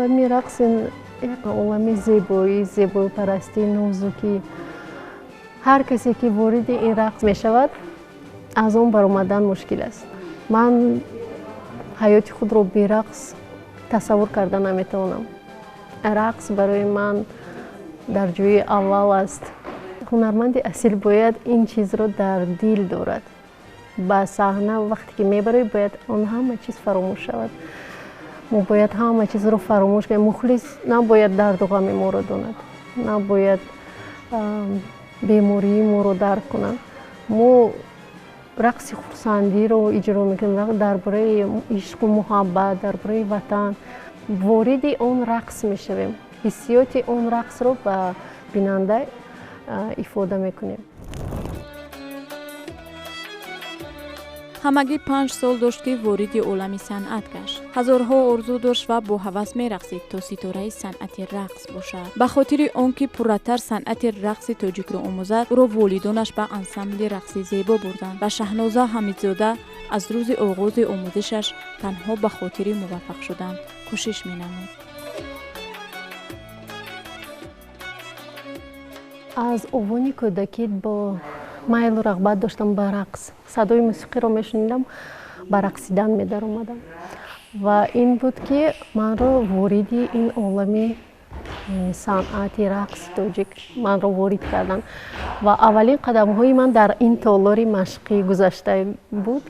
Олами рақс як олами зебоӣ, зебопарастӣ, нозукӣ. Ҳар касе ки вориди ин рақс мешавад, аз он баромадан мушкил аст. Ман ҳаёти худро берақс тасаввур карда наметавонам. Рақс барои ман дар ҷои аввал аст. Ҳунарманди асил бояд ин чизро дар дил дорад. Ба саҳна вақте ки мебароӣ, бояд он ҳама чиз фаромӯш шавад. Мо бояд ҳама чизро фаромӯш кунем. Мухлис набояд дарду ғами моро донад, набояд бемории моро дарк кунад. Мо рақси хурсандиро иҷро мекунем, дар бораи ишқу муҳаббат, дар бораи ватан. Вориди он рақс мешавем, ҳиссиёти он рақсро ба бинанда ифода мекунем. Ҳамагӣ 5 сол дошт, ки вориди олами санъат гашт. Ҳазорҳо орзу дошт ва бо ҳавас мерақсид, то ситораи санъати рақс бошад. Ба хотири он ки пурратар санъати рақси тоҷикро омӯзад, ӯро волидонаш ба ансамбли рақси зебо бурданд ва Шаҳноза Ҳамидзода аз рӯзи оғози омӯзишаш танҳо ба хотири муваффақ шудан кӯшиш менамуд. Аз овони кӯдакӣ бо майлу рағбат доштам ба рақс. Садои мусиқиро мешунидам, ба рақсидан медаромадам. Ва ин буд, ки манро вориди ин олами санъати рақси тоҷик манро ворид карданд. Ва аввалин қадамҳои ман дар ин толори машқӣ гузашта буд.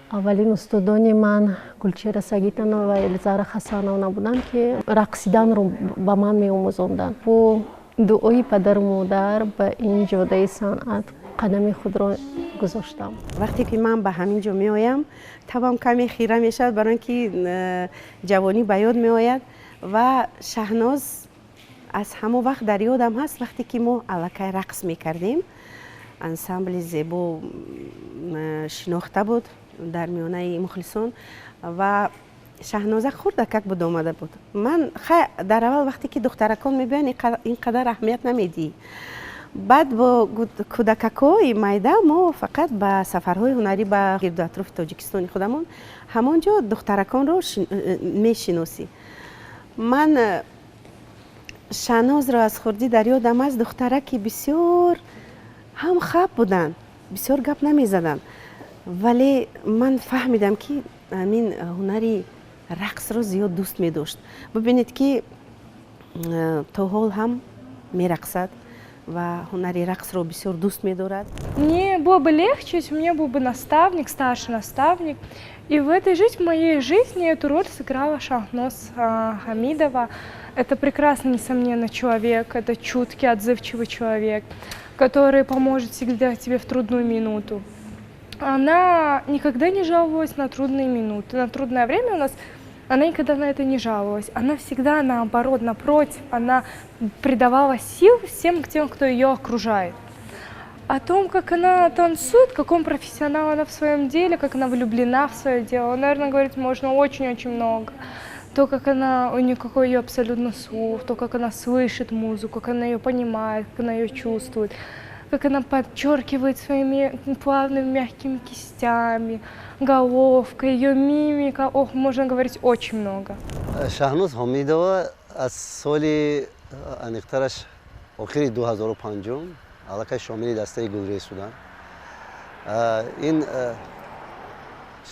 Аввалин устодони ман Гулчера Сагитанова ва Элзара Хасановна буданд, ки рақсиданро ба ман меомӯзонданд. Бо дуои падару модар ба ин ҷодаи санъат қадами худро гузоштам. Вақте ки ман ба ҳамин ҷо меоям, табам каме хира мешавад, барои он ки ҷавонӣ ба ёд меояд. Ва Шаҳноз аз ҳамон вақт дар ёдам ҳаст, вақте ки мо аллакай рақс мекардем, ансамбли зебо шинохта буд дар миёнаи мухлисон ва Шаҳноза хурдакак буд, омада буд. Ман дар аввал вақте ки духтаракон мебиёянд, ин қадар аҳамият намедиҳӣ. Баъд бо кӯдакакҳои майда мо фақат ба сафарҳои ҳунарӣ ба гирду атрофи Тоҷикистони худамон ҳамон ҷо духтараконро мешиносӣ. Ман Шаҳнозро аз хурдӣ дар ёдам аст, духтараки бисёр ҳам хаб буданд, бисёр гап намезаданд, вале ман фаҳмидам, ки ҳамин ҳунари рақсро зиёд дӯст медошт. Бибинед, ки то ҳол ҳам мерақсад ва ҳунари рақсро бисёр дӯст медорад. Мне было бы легче, если у меня был бы наставник, старший наставник. И в этой жизни, в моей жизни эту роль сыграла Шахноз Хамидова. Это прекрасный, несомненно, человек, это чуткий, отзывчивый человек, который поможет всегда тебе в трудную минуту. Она никогда не жаловалась на трудные минуты, на трудное время у нас она никогда на это не жаловалась. Она всегда, наоборот, напротив, она придавала сил всем тем, кто ее окружает. О том, как она танцует, каком профессионал она в своем деле, как она влюблена в свое дело, наверное, говорить можно очень-очень много. То, как она, у нее какой ее абсолютно слух, то, как она слышит музыку, как она ее понимает, как она ее чувствует, как она подчеркивает своими плавными мягкими кистями, головкой, ее мимика. Ох, можно говорить очень много. Шаҳноз Ҳомидова аз соли, аниқтараш охири 2005, аллакай шомили дастаи Гулрез шуданд. Ин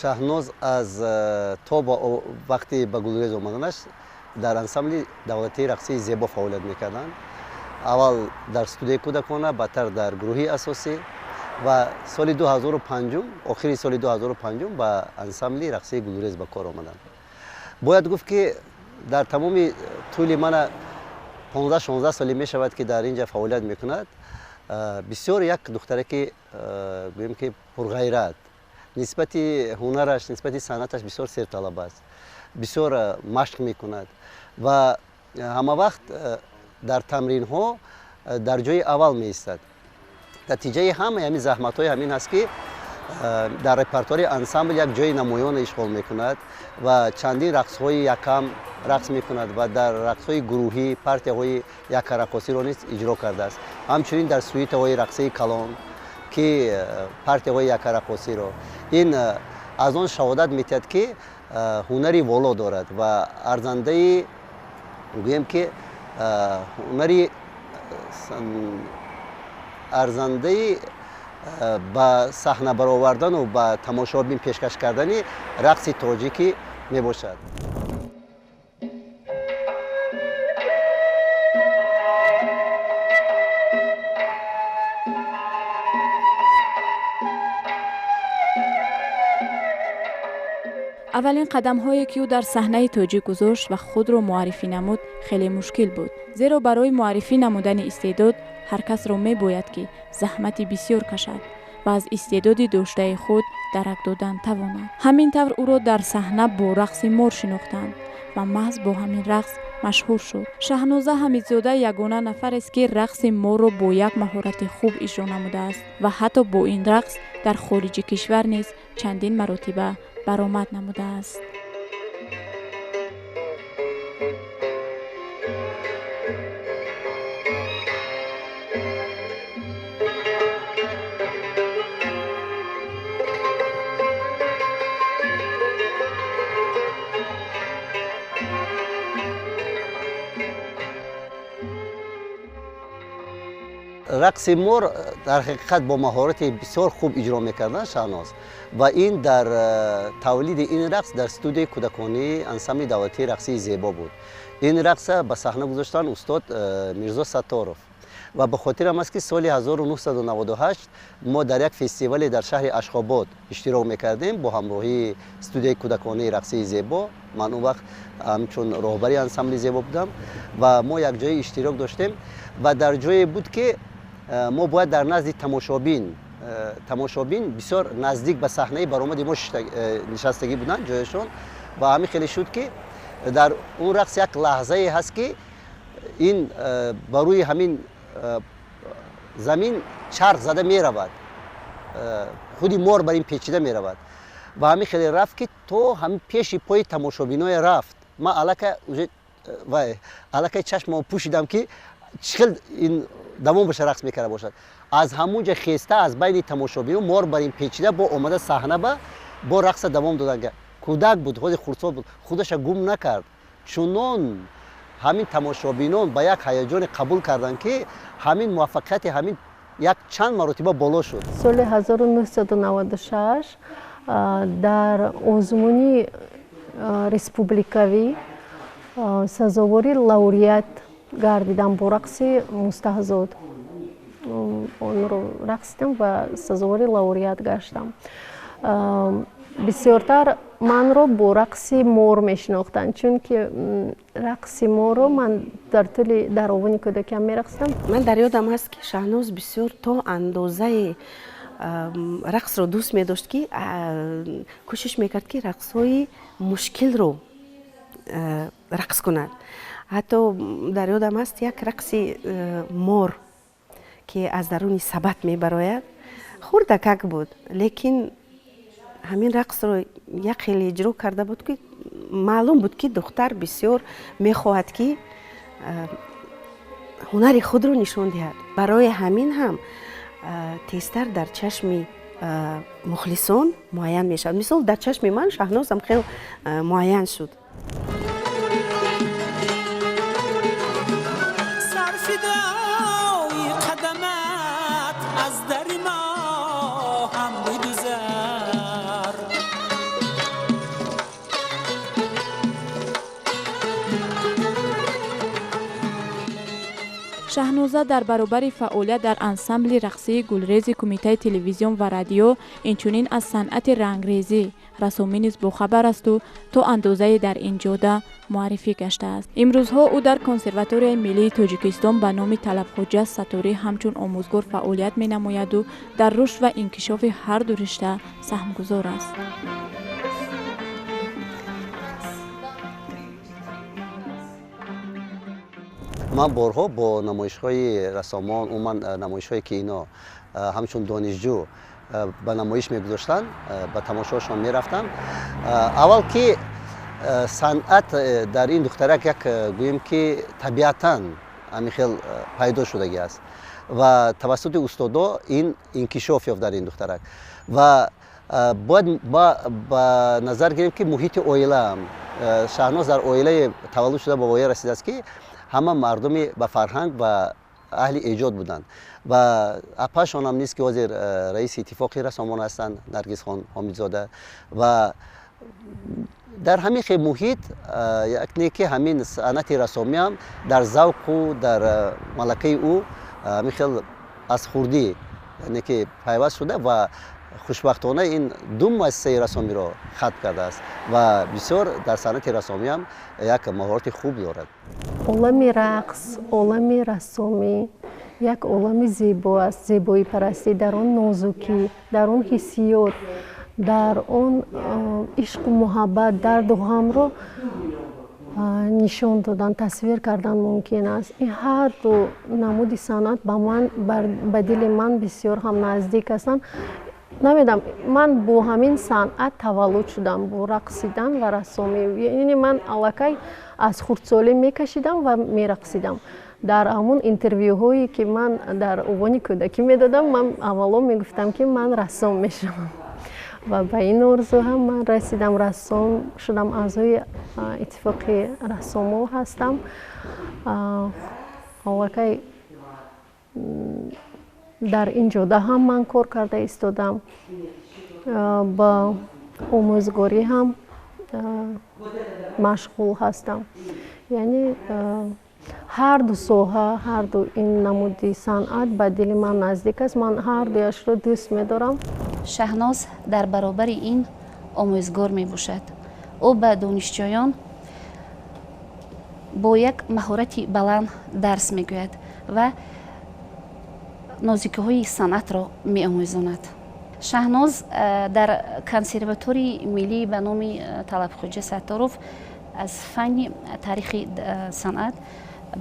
Шаҳноз аз то вақти ба Гулрез омаданаш дар ансамбли давлатии рақсии зебо фаъолият мекарданд. Аввал дар студияи кӯдакона, баъдтар дар гурӯҳи асосӣ ва соли 2005, охири соли 2005 ба ансамбли рақсии Гулрез ба кор омаданд. Бояд гуфт, ки дар тамоми тӯли мана 15-16 соле мешавад, ки дар ин ҷа фаъолият мекунад, бисёр як духтараки, гӯем ки, пурғайрат, нисбати ҳунараш, нисбати санъаташ бисёр серталаб аст, бисёр машқ мекунад ва ҳама вақт дар тамринҳо дар ҷои аввал меистад. Натиҷаи ҳамаи ҳамин заҳматҳои ҳамин ҳаст, ки дар репертуари ансамбл як ҷои намоён ишғол мекунад ва чандин рақсҳои якам рақс мекунад ва дар рақсҳои гурӯҳӣ партияҳои якараққосиро низ иҷро кардааст. Ҳамчунин дар сюитаҳои рақсии калон, ки партияҳои якараққосиро. Ин аз он шаҳодат медиҳад, ки ҳунари воло дорад ва арзандаи Гӯем ки ҳунари арзандаи ба саҳна баровардану ба тамошобин пешкаш кардани рақси тоҷикӣ мебошад. Аввалин қадамҳое ки ӯ дар саҳнаи тоҷик гузошт ва худро муаррифӣ намуд, хеле мушкил буд, зеро барои муаррифӣ намудани истеъдод ҳар касро мебояд, ки заҳмати бисёр кашад ва аз истеъдоди доштаи худ дарак додан тавонад. Ҳамин тавр ӯро дар саҳна бо рақси мор шинохтанд ва маҳз бо ҳамин рақс машҳур шуд. Шаҳноза Ҳамидзода ягона нафарест, ки рақси морро бо як маҳорати хуб иҷро намудааст ва ҳатто бо ин рақс дар хориҷи кишвар низ чандин маротиба баромад намудааст. Рақси мор дар ҳақиқат бо маҳорати бисёр хуб иҷро мекарданд Шаҳноз ва ин дар тавлиди ин рақс дар студияи кӯдаконии ансамбли давлатии рақсии Зебо буд. Ин рақса ба саҳна гузоштанд устод Мирзо Сатторов ва ба хотирам аст, ки соли 1998 мо дар як фестивале дар шаҳри Ашхобод иштирок мекардем бо ҳамроҳии студияи кӯдаконии рақсии Зебо. Ман он вақт ҳамчун роҳбари ансамбли Зебо будам ва мо якҷоя иштирок доштем ва дар ҷое буд, ки мо бояд дар назди тамошобин бисёр наздик ба саҳнаи баромади мо нишастагӣ буданд ҷояшон ва ҳамин хеле шуд, ки дар он рақс як лаҳзае ҳаст, ки ин ба рӯи ҳамин замин чарх зада меравад, худи мор бар ин печида меравад ва ҳамин хеле рафт, ки то ҳамин пеши пои тамошобиное рафт. Ман аллакай чашмао пӯшидам, ки чӣ хел ин давом боша рақс мекарда бошад. Аз ҳамун ҷа хеста аз байни тамошобино мор бар ин печида бо омада саҳна ба бо рақса давом додан. Кӯдак буд, ҳози хурдсол буд, худаша гум накард. Чунон ҳамин тамошобинон ба як ҳаяҷоне қабул карданд, ки ҳамин муваффақияти ҳамин як чанд маротиба боло шуд. Соли 1996 дар озмуни республикавӣ сазовори лауреат гардидам бо рақси Мустаҳзод. Онро рақсидам ва сазовори лауреат гаштам. Бисёртар манро бо рақси мор мешинохтанд, чунки рақси морро ман дар тӯли дар овони кӯдакиам мерақсидам. Ман дар ёдам ҳаст, ки Шаҳноз бисёр то андозаи рақсро дӯст медошт, ки кӯшиш мекард, ки рақсҳои мушкилро рақс кунад. Ҳатто дар ёдам ҳаст як рақси мор, ки аз даруни сабат мебарояд. Хурдакак буд, лекин ҳамин рақсро як хеле иҷро карда буд, ки маълум буд, ки духтар бисёр мехоҳад, ки ҳунари худро нишон диҳад. Барои ҳамин ҳам тезтар дар чашми мухлисон муайян мешавад. Мисол, дар чашми ман Шаҳнозам хел муайян шуд. Шаҳноза дар баробари фаъолият дар ансамбли рақсии Гулрези Кумитаи телевизион ва радио, инчунин аз санъати рангрезӣ, рассомӣ низ бохабар асту то андозае дар ин ҷода муаррифӣ гаштааст. Имрӯзҳо ӯ дар Консерваторияи миллии Тоҷикистон ба номи Талабхоҷа Сатторӣ ҳамчун омӯзгор фаъолият менамояду дар рушд ва инкишофи ҳар ду ришта саҳмгузор аст. Ман борҳо бо намоишҳои рассомон, умуман намоишҳое, ки ино ҳамчун донишҷӯ ба намоиш мегузоштанд, ба тамошоашон мерафтам. Аввал ки санъат дар ин духтарак як гӯем ки табиатан ҳамин хел пайдо шудагӣ аст ва тавассути устодо ин инкишоф ёфт дар ин духтарак ва Бояд ба назар гирем, ки муҳити оила, Шаҳноз дар оилаи таваллуд шуда ба воя расидааст, ки ҳама мардуми ба фарҳанг ва аҳли эҷод буданд ва апашонам низ, ки ҳозир раиси иттифоқи рассомон ҳастанд, Наргизхон Ҳомидзода. Ва дар ҳамин хел муҳит, якне ки ҳамин санъати рассомиам дар завқу дар малакаи ӯ ҳамин хел аз хурдӣ, яъне ки пайваст шуда ва хушбахтона ин ду муассисаи рассомиро хатм кардааст ва бисёр дар санъати рассомиам як маҳорати хуб дорад. Олами рақс, олами рассомӣ як олами зебо аст. Зебоипарастӣ дар он, нозукӣ дар он, ҳиссиёт дар он, ишқу муҳаббат, дарду ғамро нишон додан, тасвир кардан мумкин аст. Ин ҳарду намуди санъат ба ман, ба дили ман бисёр ҳам наздик ҳастанд. Намедонам, ман бо ҳамин санъат таваллуд шудам, бо рақсидан ва рассомӣ. Яъне ман аллакай аз хурдсолӣ мекашидам ва мерақсидам. Дар ҳамон интервюҳое, ки ман дар овони кӯдакӣ медодам, ман аввало мегуфтам, ки ман рассом мешавам, ва ба ин орзу ҳам ман расидам, рассом шудам, аъзои иттифоқи рассомҳо ҳастам. Аллакай дар ин ҷода ҳам ман кор карда истодам, ба омӯзгорӣ ҳам машғул ҳастам. Яъне ҳарду соҳа, ҳарду ин намуди санъат ба дили ман наздик аст, ман ҳардуяшро дӯст медорам. Шаҳноз дар баробари ин омӯзгор мебошад. Ӯ ба донишҷӯён бо як маҳорати баланд дарс мегӯяд ва нозикиҳои санъатро меомӯзонад. Шаҳноз дар консерватории миллӣ ба номи Талабхоҷа Сатторов аз фанни таърихи санъат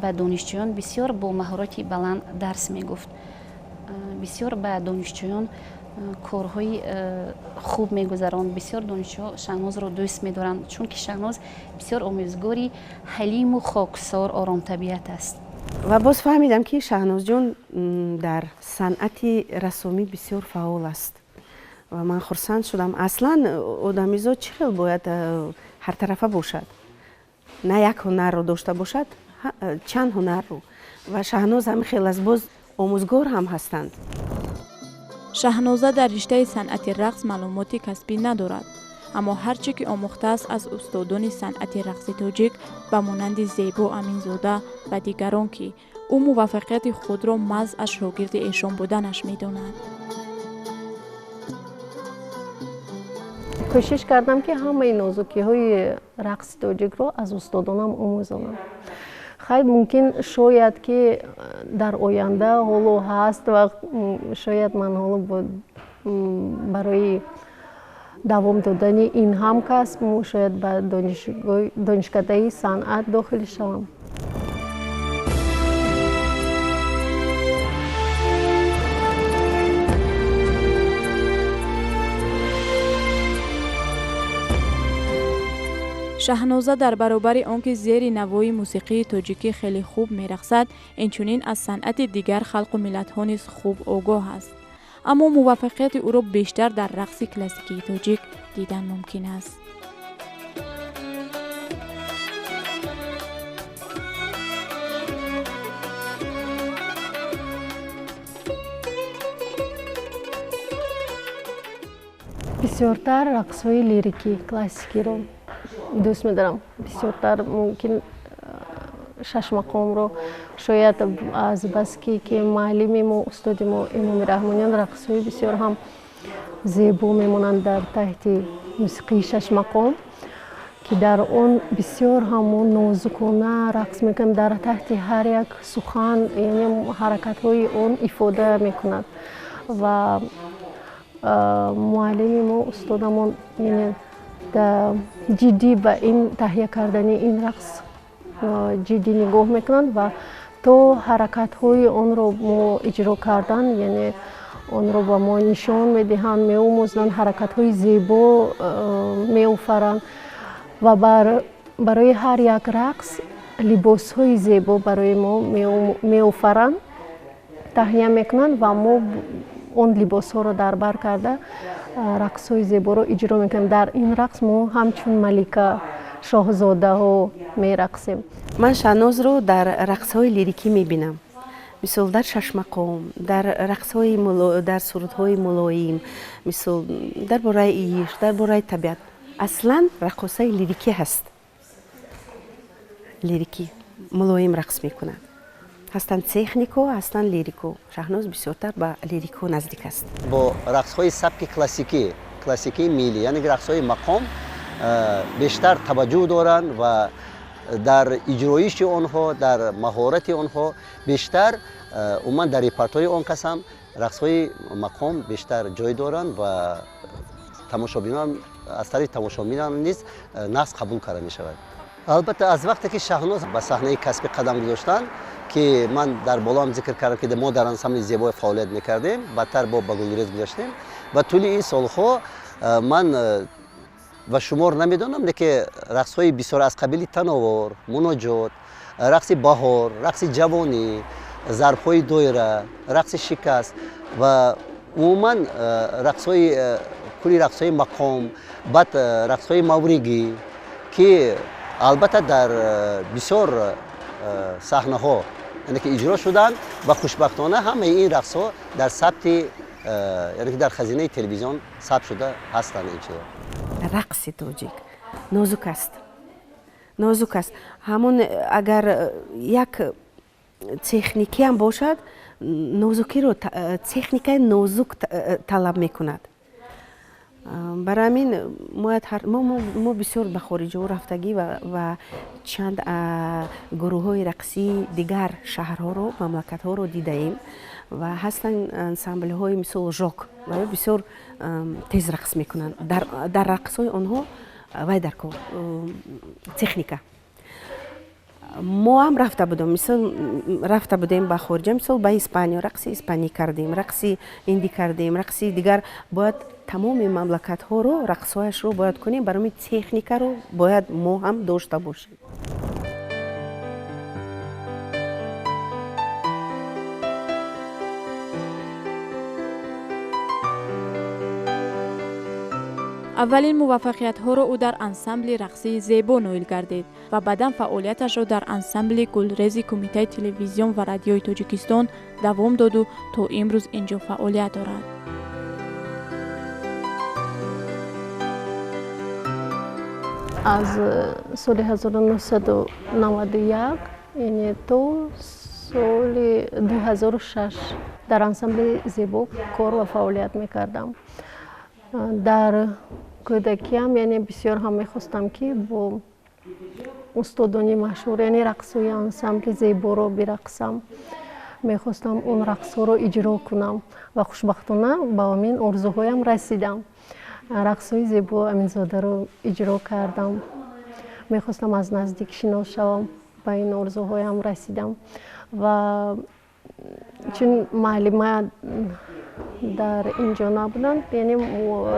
ба донишҷӯён бисёр бо маҳорати баланд дарс мегуфт, бисёр ба донишҷӯён корҳои хуб мегузаронд. Бисёр донишҷӯ Шаҳнозро дӯст медоранд, чунки Шаҳноз бисёр омӯзгори ҳалиму хоксор, оромтабиат аст. Ва боз фаҳмидам, ки Шаҳнозҷон дар санъати рассомӣ бисёр фаъол аст ва ман хурсанд шудам. Аслан одамизод чӣ хел бояд ҳартарафа бошад, на як ҳунарро дошта бошад, чанд ҳунарро, ва Шаҳноз ҳамин хел аст, боз омӯзгор ҳам ҳастанд. Шаҳноза дар риштаи санъати рақс маълумоти касбӣ надорад, аммо ҳар чӣ ки омӯхтааст аз устодони санъати рақси тоҷик ба монанди Зебо Аминзода ва дигарон, ки ӯ муваффақияти худро маҳз аз шогирди эшон буданаш медонад. Кӯшиш кардам, ки ҳамаи нозукиҳои рақси тоҷикро аз устодонам омӯзонам. Хайр, мумкин, шояд ки дар оянда, ҳоло ҳаст вақт, шояд ман ҳоло барои давом додани ин ҳам касб шояд ба донишкадаи санъат дохил шавам. Шаҳноза дар баробари он ки зери навои мусиқии тоҷикӣ хеле хуб мерақсад, инчунин аз санъати дигар халқу миллатҳо низ хуб огоҳ аст, аммо муваффақияти ӯро бештар дар рақси классикии тоҷик дидан мумкин аст. Бисёртар рақсҳои лирикӣ, классикиро дӯст медорам. Бисёртар мумкин шашмақомро, шояд аз баски ки муаллими мо, устоди мо Имоми Раҳмониён рақсҳои бисёр ҳам зебо мемонанд дар таҳти мусиқии шашмақом, ки дар он бисёр ҳам мо нозукона рақс мекунем, дар таҳти ҳар як сухан, яъне ҳаракатҳои он ифода мекунад. Ва муаллими мо, устодамон, яъне ҷиддӣ ба ин таҳия кардани ин рақс ҷиддӣ нигоҳ мекунанд ва то ҳаракатҳои онро мо иҷро кардан, яъне онро ба мо нишон медиҳанд, меомӯзанд, ҳаракатҳои зебо меофаранд ва барои ҳар як рақс либосҳои зебо барои мо меофаранд, таҳия мекунанд ва мо он либосҳоро дар бар карда Рақсҳои зеборо иҷро мекунем. Дар ин рақс мо ҳамчун малика, шоҳзодаҳо мерақсем. Ман Шаҳнозро дар рақсҳои лирикӣ мебинам, мисол дар шашмақом, дар рақсҳои, дар сурудҳои мулоим, мисол дар бораи ишқ, дар бораи табиат. Аслан раққосаи лирикӣ ҳаст, лирикӣ мулоим рақс мекунад. Ҳастанд технико, ҳастанд лирико. Шаҳноз бисёртар ба лирико наздик аст. Бо рақсҳои сабки классикӣ, классикии миллӣ, яъне рақсҳои мақом бештар таваҷҷӯҳ доранд ва дар иҷроиши онҳо, дар маҳорати онҳо бештар, умуман дар репертуари он кас ҳам рақсҳои мақом бештар ҷой доранд ва тамошобинон, аз тарафи тамошобинон низ нағз қабул карда мешавад. Албатта, аз вақте ки Шаҳноз ба саҳнаи касбӣ қадам гузоштанд, ки ман дар болоам зикр кардам, ки мо дар ансамбли Зебо фаъолият мекардем, баъдтар бо ба Гулрез гузаштем ва тӯли ин солҳо ман ва шумор намедонам, лекин рақсҳои бисёр аз қабили тановор, муноҷот, рақси баҳор, рақси ҷавонӣ, зарбҳои доира, рақси шикаст ва умуман рақсҳои, кулли рақсҳои мақом, баъд рақсҳои мавригӣ, ки албатта дар бисёр саҳнаҳо, яъне ки иҷро шуданд ва хушбахтона ҳамаи ин рақсҳо дар сабти, яъне ки дар хазинаи телевизион сабт шуда ҳастанд ин чизҳо. Рақси тоҷик нозук аст, нозук аст. Ҳамон агар як техникиам бошад, нозукиро, техникаи нозук талаб мекунад. Барои ҳамин мо бисёр ба хориҷҳо рафтагӣ ва чанд гурӯҳҳои рақсии дигар шаҳрҳоро, мамлакатҳоро дидаем ва ҳастанд ансамблҳои мисол жок ва бисёр тез рақс мекунанд. Дар рақсҳои онҳо вай дар кор техника. Мо ҳам рафта будем, мисол рафта будем ба хориҷа, мисол ба Испания, рақси испанӣ кардем, рақси индӣ кардем, рақси дигар. Бояд тамоми мамлакатҳоро рақсҳояшро бояд кунем, барои техникаро бояд мо ҳам дошта бошем. Аввалин муваффақиятҳоро ӯ дар ансамбли рақсии Зебо ноил гардид ва баъдан фаъолияташро дар ансамбли Гулрези Кумитаи телевизион ва радиои Тоҷикистон давом доду то имрӯз ин ҷо фаъолият дорад. Аз соли 1991, яъне то соли 2006 дар ансамбли Зебо кор ва фаъолият мекардам. Дар кӯдакиам, яъне бисёр ҳам мехостам, ки бо устодони машҳур, яъне рақсҳои ансамбли Зеборо бирақсам. Мехостам он рақсҳоро иҷро кунам ва хушбахтона ба ҳамин орзуҳоям расидам. Рақсҳои Зебо Аминзодаро иҷро кардам. Мехостам аз наздик шинос шавам, ба ин орзуҳоям расидам. Ва чун муаллима дар ин ҷо набуданд, яъне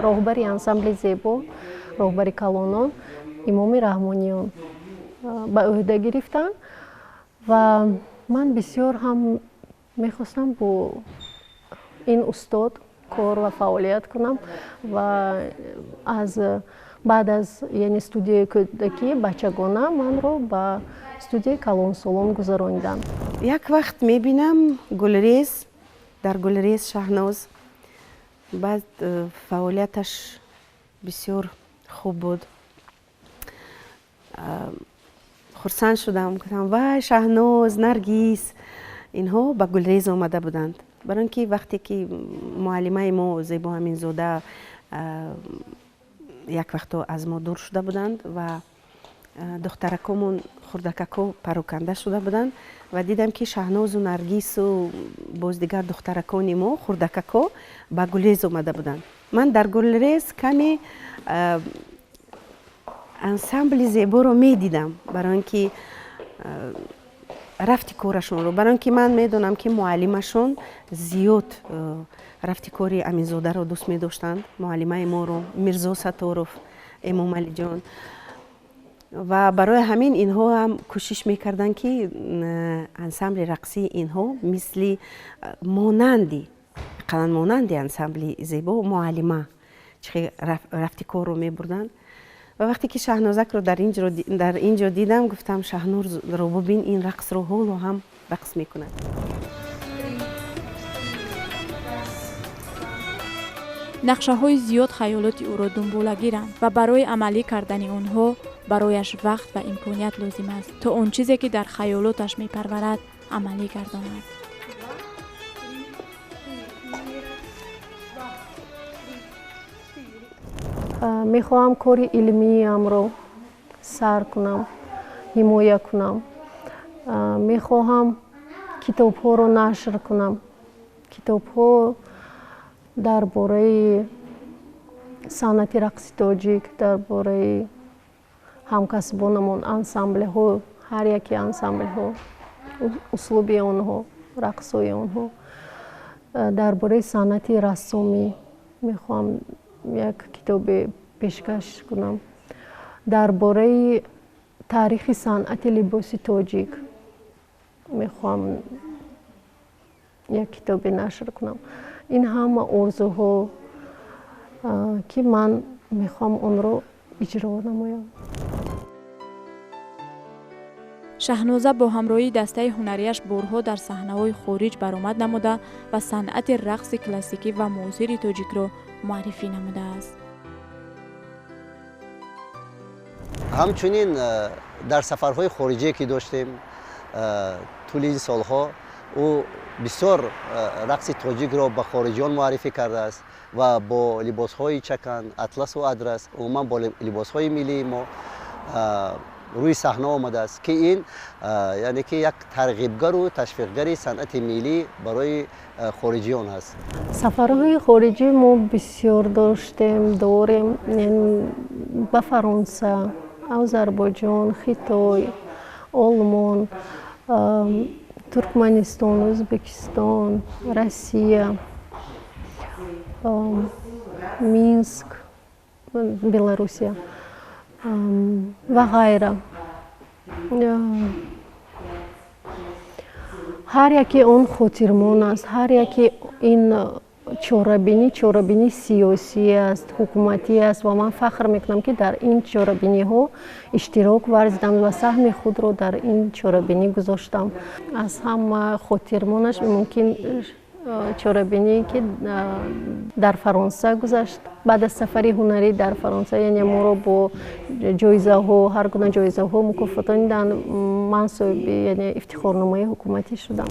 роҳбари ансамбли Зебо, роҳбари калонон Имоми Раҳмониён ба ӯҳда гирифтанд ва ман бисёр ҳам мехостам бо ин устод кор ва фаъолият кунам ва аз баъд аз, яъне студияи кӯдакӣ, бачагона манро ба студияи калонсолон гузарониданд. Як вақт мебинам Гулрез, дар Гулрез Шаҳноз, баъд фаъолияташ бисёр хуб буд. Хурсанд шудам, гуфтам: вай, Шаҳноз, Наргиз, инҳо ба Гулрез омада буданд, барои он ки вақте ки муаллимаи мо Зебо Аминзода як вақто аз мо дур шуда буданд ва духтаракомон хурдакако пароканда шуда буданд ва дидам, ки Шаҳнозу Наргису боз дигар духтаракони мо хурдакако ба Гулрез омада буданд. Ман дар Гулрез каме ансамбли Зеборо медидам, барои он ки рафти корашонро, барои он ки ман медонам, ки муаллимашон зиёд рафти кори Аминзодаро дӯст медоштанд, муаллимаи моро Мирзо Сатторов Эмомалиҷон, ва барои ҳамин инҳо ҳам кӯшиш мекарданд, ки ансамбли рақсии инҳо мисли, монанди, ақаллан монанди ансамбли Зебо, муаллима чӣ рафти корро мебурданд. Ва вақте ки Шаҳнозакро дар ин ҷо дидам, гуфтам Шаҳнозро бубин, ин рақсро ҳоло ҳам рақс мекунад. Нақшаҳои зиёд хаёлоти ӯро дунболагиранд ва барои амалӣ кардани онҳо барояш вақт ва имконият лозим аст, то он чизе ки дар хаёлоташ мепарварад амалӣ гардонад. Мехоҳам кори илмиамро сар кунам, ҳимоя кунам. Мехоҳам китобҳоро нашр кунам. Китобҳо дар бораи санъати рақси тоҷик, дар бораи ҳамкасбонамон, ансамблҳо, ҳар яке ансамблҳо, услуби онҳо, рақсҳои онҳо, дар бораи санъати рассомӣ мехоҳам як китобе пешкаш кунам, дар бораи таърихи санъати либоси тоҷик мехоҳам як китобе нашр кунам. Ин ҳама орзуҳо, ки ман мехоҳам онро иҷро намоям. Шаҳноза бо ҳамроҳии дастаи ҳунарияш борҳо дар саҳнаҳои хориҷ баромад намуда ва санъати рақси классикӣ ва муосири тоҷикро муаррифӣ намудааст. Ҳамчунин дар сафарҳои хориҷие ки доштем тӯли ин солҳо, ӯ бисёр рақси тоҷикро ба хориҷиён муаррифӣ кардааст ва бо либосҳои чакан, атласу адрас, умуман бо либосҳои миллии мо рӯи саҳна омадааст, ки ин яъне ки як тарғибгару ташвиқгари санъати миллӣ барои хориҷиён ҳаст. Сафарҳои хориҷӣ мо бисёр доштем, дорем ба Фаронса, Озарбойҷон, Хитой, Олмон, Туркманистон, Ӯзбекистон, Россия, Минск, Белоруссия ва ғайра. Ҳар яке он хотирмон аст, ҳар яке ин чорабинӣ чорабинӣ сиёсӣ аст, ҳукуматӣ аст ва ман фахр мекунам, ки дар ин чорабиниҳо иштирок варзидам ва саҳми худро дар ин чорабинӣ гузоштам. Аз ҳама хотирмонаш мумкин чорабиние ки дар Фаронса гузашт. Баъд аз сафари ҳунарӣ дар Фаронса, яъне моро бо ҷоизаҳо, ҳар гуна ҷоизаҳо мукофотониданд, ман соҳиби яъне ифтихорномаи ҳукуматӣ шудам.